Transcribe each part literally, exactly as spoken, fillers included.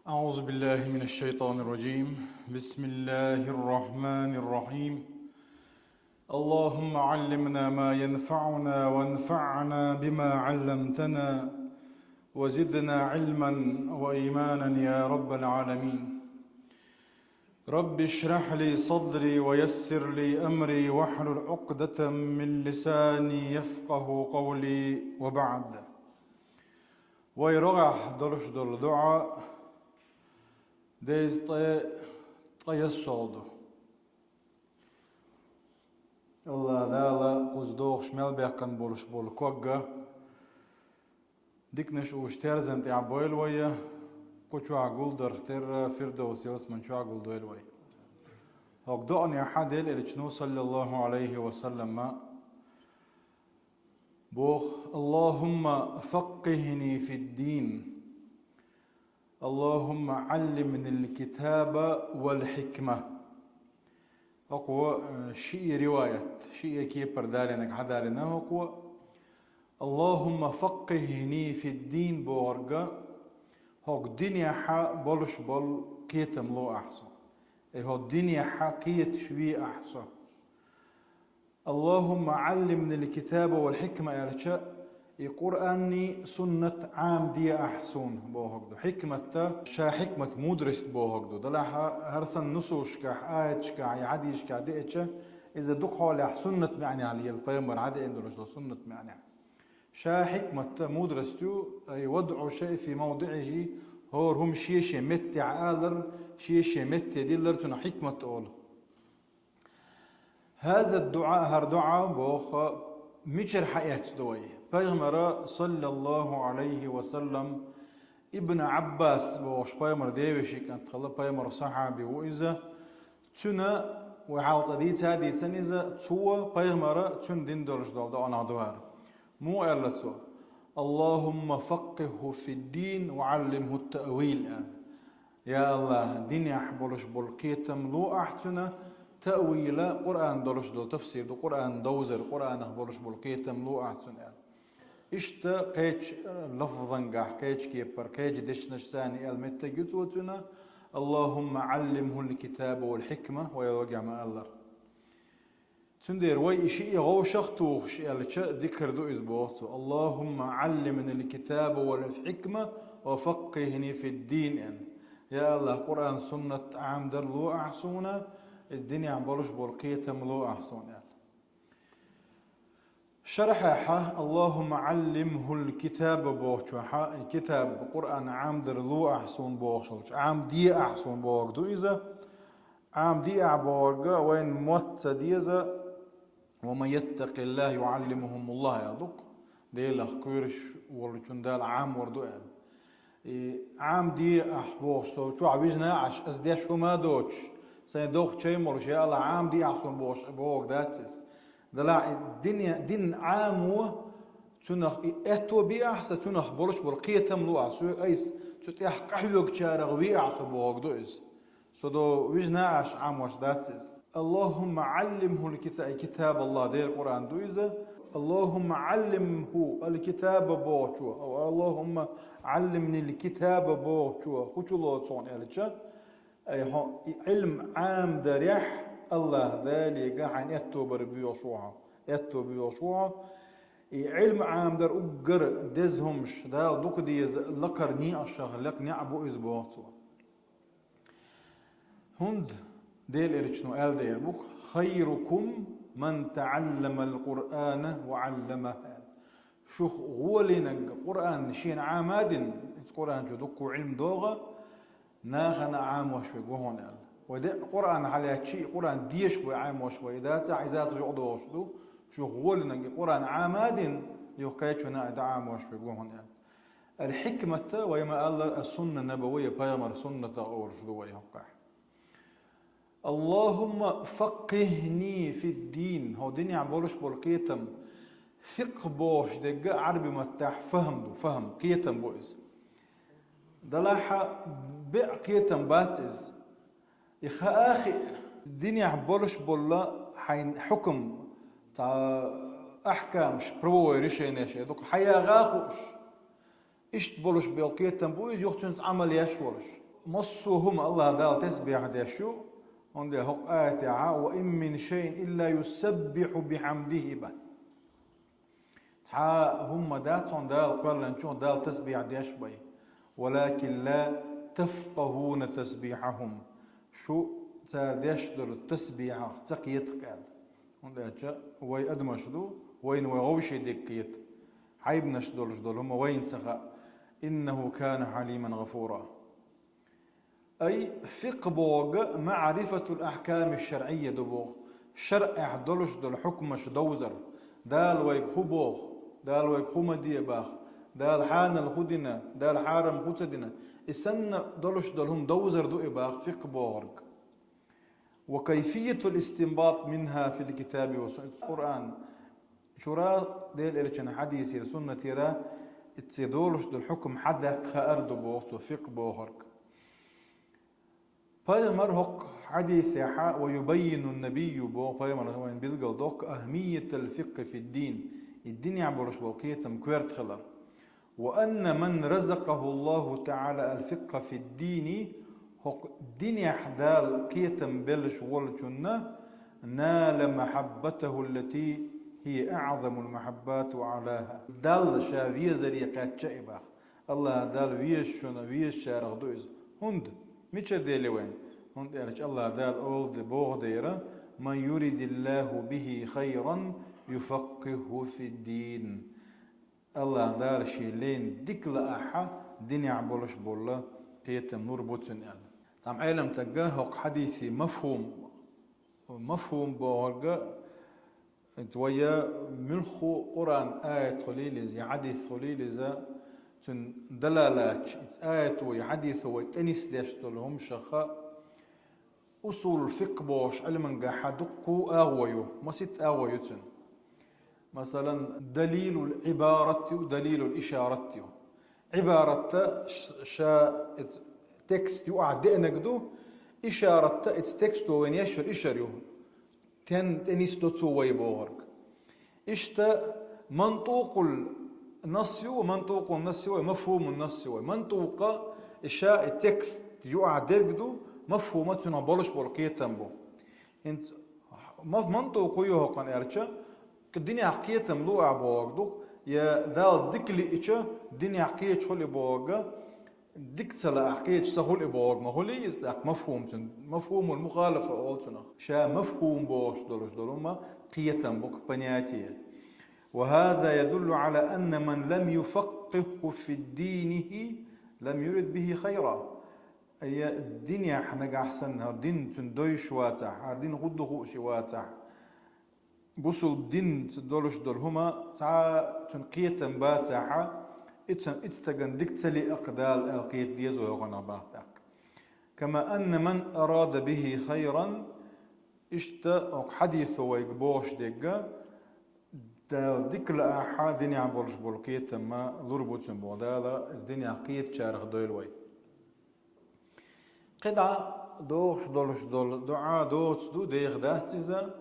أعوذ بالله من الشيطان الرجيم. بسم الله الرحمن الرحيم. اللهم علمنا ما ينفعنا وانفعنا بما علمتنا وزدنا علما وإيمانا يا رب العالمين. رب اشرح لي صدري ويسر لي أمري واحلل عقدة من لساني يفقه قولي وبعد. Вай рогӀехь долуш долу дуӀа деза ткъе, ткъе яссалгӀа ду. Аллах Дала кхуза дохуш мел баьккхина болуш болу ког а диканаш уьш терзан тӀехь бойла вай, кху чохь гулдарх терра Фирдовс ялсаман чохь гулдойла вай. ХӀокху доӀанехь Делан Элчано, саллаллаху Ӏалайхи ва саллама, боху: «Аллахумма факкъихни фид-дин. Аллахумма Ӏаллимнил китаба вал хьикма». ХӀокхо, э, шиъ риваят, шиъ кепара далийнарг хьадалийна хӀокхо. «Аллахумма факкъихни фид-дин» бохург, хӀокху динехь болуш болу кхетам ло ахь со. Ай хӀокху динехь кхеташ ве ахь со. «Аллахумма Ӏаллимнил китаба вал хьикма» аьлча, и Къуръанний, суннат Ӏамаде ахь суна бохург ду. Хьикмат ша хьикмат, мудрость бохург ду. Делахь хӀара санна нусусашкахь, аяташкахь, я хьадисашкахь деача, иза дукха хьолехь суннат маьӀнехь лела, пайхамар хьадеана долуш долу суннат маьӀнехь. Ша хьикмат, мудрость ю, ай вадӀу шайъи фи мавдиӀихи, хӀора хӀума шен-шен меттехь алар, шен-шен метте диллар, цунах хьикмат олу. «ХӀаза дуӀа», хӀара дуӀа боху, мичара хьаэцна ду вай? Пайхамара, саллаллаху Ӏалайхи ва саллам, Ибн Ӏаббас бохуш пайхамар девешин кӀант хилла, пайхамар сахьаби ву иза. Цуьнан, вай хьалха цкъа дийца а дийцина иза, цо пайхамара цуьнан дина долуш долу доӀанах ду хӀара. Муха аьлла цо: «Аллахумма факкъихху фид-дин ва Ӏаллимху т-таъвил», аьлла. Я Аллах, динехь болуш болу кхетам ло ахь цуьнан, таъвила, Къуръан долуш долу тафсир ду, Къуръан довзар, Къуръанах болуш болу кхетам ло ахь цуьнан аьлла. Иштта кхечу, э, лафзангахь, кхечу кепара, кхечу дешнаш санна аьлла меттиг ю цо цуьнан: «Аллахумма Ӏаллимхул китаба вал хьикма», вай вагехь ма-аллара. Цундела вай и шиъ гӀовшах а тухуш аьлча, дика хир ду иза, боху цо: «Аллахумма Ӏаллимнил китаба вал хьикма ва факкъихни фид-дин», аьлла. Я Аллах, Къуръан, суннат Ӏамадар ло ахь суна, иза динехь болуш болу кхетам ло ахь суна, аьлла. Шархьехь, «Аллахумма Ӏаллимхул китаба» бохучохь, и китаб, Къуръан Ӏамадар ло ахь суна бохуш волчу, Ӏамаде ахь суна бохург ду иза. Ӏамаде ахь бохург вайна мотт ца деза, «Ва ман яттакъиллаха юӀаллимхумуллах», аьлла ду-кх. Делах кхоьруш волчун Дала Ӏамор ду аьлла. И Ӏамаде ахь бохуш, со чохь вижна Ӏаш, ас деш хӀума а доцуш, сайн догӀа чай молуш, я Аллах, Ӏамаде ахь суна бохуш, бохург дац иза. Делахь и дин, дин Ӏамо, цунах и аьтто бе ахь сан, цунах болуш болу кхетам ло ахь, со айса цу тӀехь къахьоьгучарах ве ахь со бохург ду иза. Со до вижна Ӏаш Ӏамош дац иза. «Аллахумма Ӏаллимхул кита-, китаб Аллах», Делан Къуръан ду иза. «Аллахумма Ӏаллимху ал-китаба» бохучо, «Аллахумма Ӏаллимнил китаба» бохучо хӀун чу лоцу хьуна аьлча, ай хьо и Ӏилм Ӏамадарехь, Аллах Далега хьайна аьтто бар боьлхуш ву хьо, аьтто боьлхуш ву хьо. И Ӏилм Ӏамадар уггар деза хӀумаш, Дала дукха деза лакхара некъашах лекха некъ бу иза, боху цо. ХӀунда Делан Элчано аьлла дера бу-кх: «Хайрукум ман таӀалламал Къуръана ва Ӏалламах», аьлла. Шух гӀолинарг Къуръан шена Ӏама а дина, иза Къуръан чу дуккха Ӏилма догӀу, нахана а Ӏамош верг ву хьуна аьлла. Вай де а Къуръан хьалаьцча, и Къуръан дешаш вай, Ӏамош вай, и дацахь, иза цу юкъа догӀуш ду, шух гӀолинарг и Къуръан Ӏама а дина, юха кхечунна а и дӀаӀамош верг ву хьуна аьлла. Ал-хьикмат, вай ма-аллара, ас-сунна набавия, пайхамар суннатах олуш ду вай хӀокхахь. «Аллахумма факкъихни фид-дин», хӀо динехь болуш болу кхетам, фикъхӀ бохуш дерг а Ӏарби маттахь фахӀм ду, фахӀм, кхетам бу иза. Делахь беа кхетам бац иза. И хаа а хиъ, динехь болуш болла хьайн хьукам, цхьа ахькамаш, правовой решенеш, э, дукха хьаяха а хууш. Иштта болуш болу кхетам бу иза, юха цуьнца Ӏамал еш волуш. Массо а хӀума Аллаха Дала тасбихь деш ю, хӀунда аьлча хӀокху аятехь: «Ва ин мин шайин илла юсаббиху бихьамдихи» бан. Цхьа а хӀума дац хьуна Дала кхоьллинчух Дала тасбихь деш бен. «Валакин ла тафкъахуна тасбихьахум». Шу цара деш долу тасбихьах ца кхетахь аьлла. ХӀунда аьлча вай адамаш ду, вайна вай вовшийн дерг кхета. Хьайбанаш долуш долу хӀума вайна ца хаьа. «Иннаху кана хьалиман гӀафура». Ай, фикъхӀ бохург маърифатул ахьками шаръийя ду боху, шаръехь долуш долу хьукмаш довзар, Дала вайга хӀун боху, Дала вайга хӀун ма де боху, Дала хьанал хӀун дина, Дала хьарам хӀун ца дина, и санна долуш долу хӀума довзар ду и боху фикъхӀ бохург. Ва кайфиятул истинбат минха фил китаби ва сунна. Къуръан чура, Делан Элчан хьадисера, суннатера, и цхьа долуш долу хьукм хьадаккха хаар ду боху цо фикъхӀ бохург. Пайхамар хӀокху хьадисехь: «Ва юбаййину набийю», боху пайхамар, вайна билгал доккху, «ахмиятал фикъхӀи фид-дин», и динехь болуш болу кхетам коьрта хилар. «Ва анна ман разакъаху Аллаху таӀала ал-фикъхӀа фид-дини», хӀокху динехь Дала кхетам беллаш волчунна, «нала махьаббатаху аллати хӀия аӀзамул махьаббати ва аӀлаха». Далла ша везаре кхаьчна и боху. Аллаха Дала везачунна везачарах ду иза. ХӀунда? Мичара дели вайна? ХӀунда аьлча Аллаха Дала олу де боху дера: «Ман юридиллаху бихи хайран юфаккъихху фид-дин». Аллаха Дала шен лайна дика лаахь, динехь болуш болу кхетам лур бу цунна аьлла. Цхьана Ӏеламстага хӀокху хьадисан мафхум, мафхум бохург, иза вай муьлхха Къуръан аят хуьлийла иза, я хьадис хуьлийла иза, цуьнан далалаташ, иза аято я хьадисо вай тӀенисдеш долу хӀуманашха, усулул фикъхӀ бохуш Ӏилманехь дуккха агӀо ю, масийтта агӀо ю цуьнан. Масалан, далилул Ӏибарат ю, далилул ишарат ю. Ӏибаратта ш-, ша иза текст юкъахь деанарг ду, ишаратта иза тексто вайна еш йолу ишар ю. Стен тӀенисдо цо вай бохург. Иштта мантукъул насс ю, мантукъун насс ю вай, мафхумун насс ю вай. Мантукъа и ша и текст юкъахь дерг ду, мафхума цуьнан болуш болу кхетам бу. ХӀинца ма-, мантукъ хӀун ю хӀокхуьнан аьлча, динехь кхетам лур бу бохург ду, я Далла дика лиъча, динехь кхеташ хуьлу бохург, дика ца лаахь кхеташ ца хуьлу бохург ма хуьлий иза, тӀаккха мафхум цуьнан, мафхумул мухалафа олу цунах. Ша мафхум бохуш долуш долу хӀума кхетам бу, понятие. Ва хаза ядуллу Ӏала анна ман лам юфаккъихху фид-динихи лам юрид бихи хайра. Ай, динехь нагахь санна хӀара дин цуьнан дойуш вацахь, хӀара дин хӀун ду хууш и вацахь, бусулба динца долуш долу хӀума цхьа а цуьнан кхетам бацахь, и цу-, и стагана дика ца лиъна Дала аьлла кхета деза вай хӀокхуьнах боху тӀаккха. Кама анна ман арада бихи хайран, иштта хӀокху хьадисо вайга бохуш дерг, Дала дика лаахь, динехь болуш болу кхетам лур бу цунна боху. Дала иза динехь кхетачарах дойла вай. КхидӀа дохуш долуш долу дуӀа доцу ду, деха дац иза: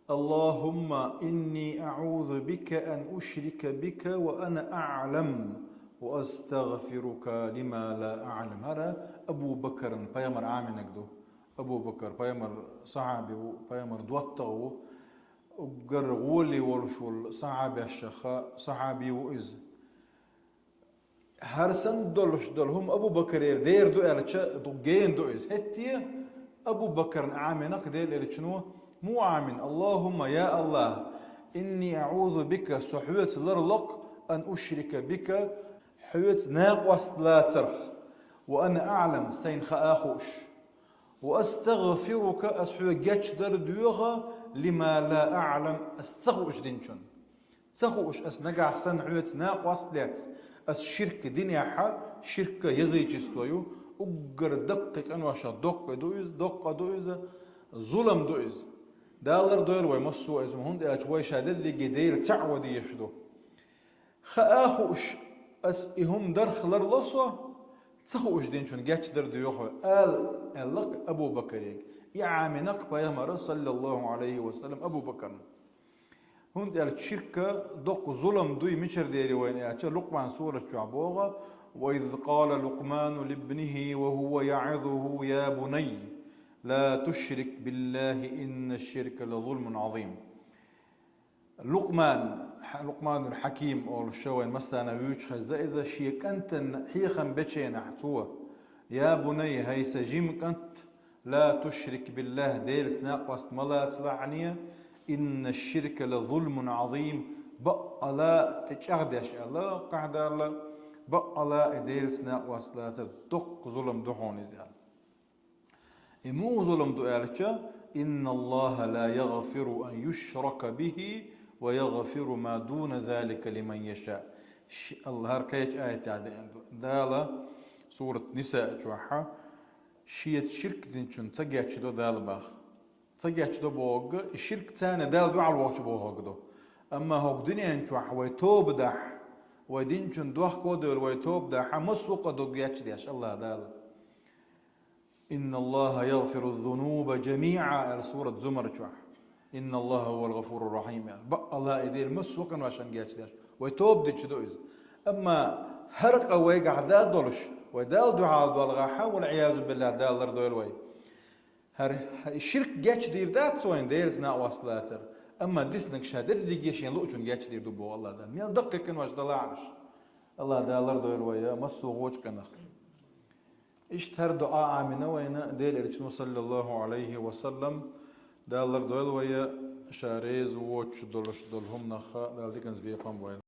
«Аллахумма инни аӀузу бика ан ушрика бика ва ана аӀлам, ва астагъфирука лима ла аӀлам». ХӀара Абу Бакарна пайхамар Ӏамийнарг ду. Абу Бакар пайхамар сахьаби ву, пайхамар доттагӀа ву. Уггар гӀоли волуш волу сахьабешах сахьаби ву иза. ХӀара санна долуш долу хӀума Абу Бакарера дера ду аьлча, дукха гена ду иза. ХӀетте Абу Бакарна Ӏамийнарг Делан Элчано муха Ӏамийна: «Аллахумма, я Аллах, инни аӀузу бика, со хьоьца ларло-кх, ан ушрика бика, хьоьца накъост лацарх, ва ана аӀлам, сайна хаа хууш. Ва астагъфирука, ас хьоьга гечдар доьху, лима ла аӀлам, ас ца хууш динчун». Ца хууш ас нагахь санна хьоьца накъост лаьцна, ас ширк динехь, ширк язычество ю, уггар даккхий къиношах доккха ду иза, доккха ду иза, зулам ду иза. Дала лардойла вай массо а иза, хӀунда аьлча вай ша дерриге Дела цхьаъ ван дезаш ду. Хаа хууш ас и хӀума дарх ларло со, ца хууш динчун гечдар доьху, ала аьлла-кх Абу Бакаре. И Ӏамийнарг пайхамара, саллаллаху Ӏалайхи ва саллам, Абу Бакарна. ХӀунда аьлча ширк доккха зулам дуй, мичара дери вайна аьлча, Лукъман сурат чохь боху: وإذ قال لقمان لابنه وهو يعظه يا بني لا تشرك بالله إن الشرك لظلم عظيم. Лукъман, Лукъманул Хьаким олуш вайн массарна вуьйцуш хезна иза, шен кӀантана хьехам бечу хенахь цо: «Я бунай, хӀай сан жима кӀант, ла тушрик биллахӀ, Делаца накъост ма лацалахь хьуна, инна ширка ла зулмун Ӏазим, баккъала тӀе чӀагӀдеш аьлла, кхахьдарла, баккъала и Делаца накъост лацар доккха зулам ду хьуна иза», аьлла. И муха зулам ду аьлча: «Инна Аллаха ла ягъфиру ан юшрака бихи ва ягъфиру ма дуна залика лиман яша». Ши-, Алла хӀара кхечу аятехь деана ду. Дала сурат Ниса чохь: «Шеца ширк динчун ца гечдо Дала бах». Ца гечдо бохург, и ширк царна Далла дуьхьал вахча бохург ду. Амма хӀокху дуьнен чохь вай тоба дахь, вай динчун дохко а девлла вай тоба дахь, массо а къа ду гечдеш Аллаха Дала. «Инна Аллаха ягъфиру зунуба жамиӀа», аьлла сурат Зумар чохь. «Инна Аллаха хӀувал гъафуру рахьим», аьлла. Баккъала и Дела массо а къиношна гечдеш. Вай тоба дича ду иза. Амма хӀара къа вайгахь дан долуш, вай Далла дуьхьал долгӀахь, вал Ӏиязу биллахӀ, Дала лардойла вай. ХӀара ширк гечдийр дац вайна Делаца накъост лацар, амма диснарг ша дерриге шен луучун гечдийр ду боху Аллах Дала. Мел даккхий къинош далахь уьш. Аллах Дала лардойла вай массо а гӀочу къинах. Иштта хӀара дуӀа Ӏамийна вайна Делан Элчано, саллаллаху Ӏалайхи ва саллам, Дала лардойла вай ша реза воцуш долуш долу хӀуманах, Дала диканца бекхам бойла.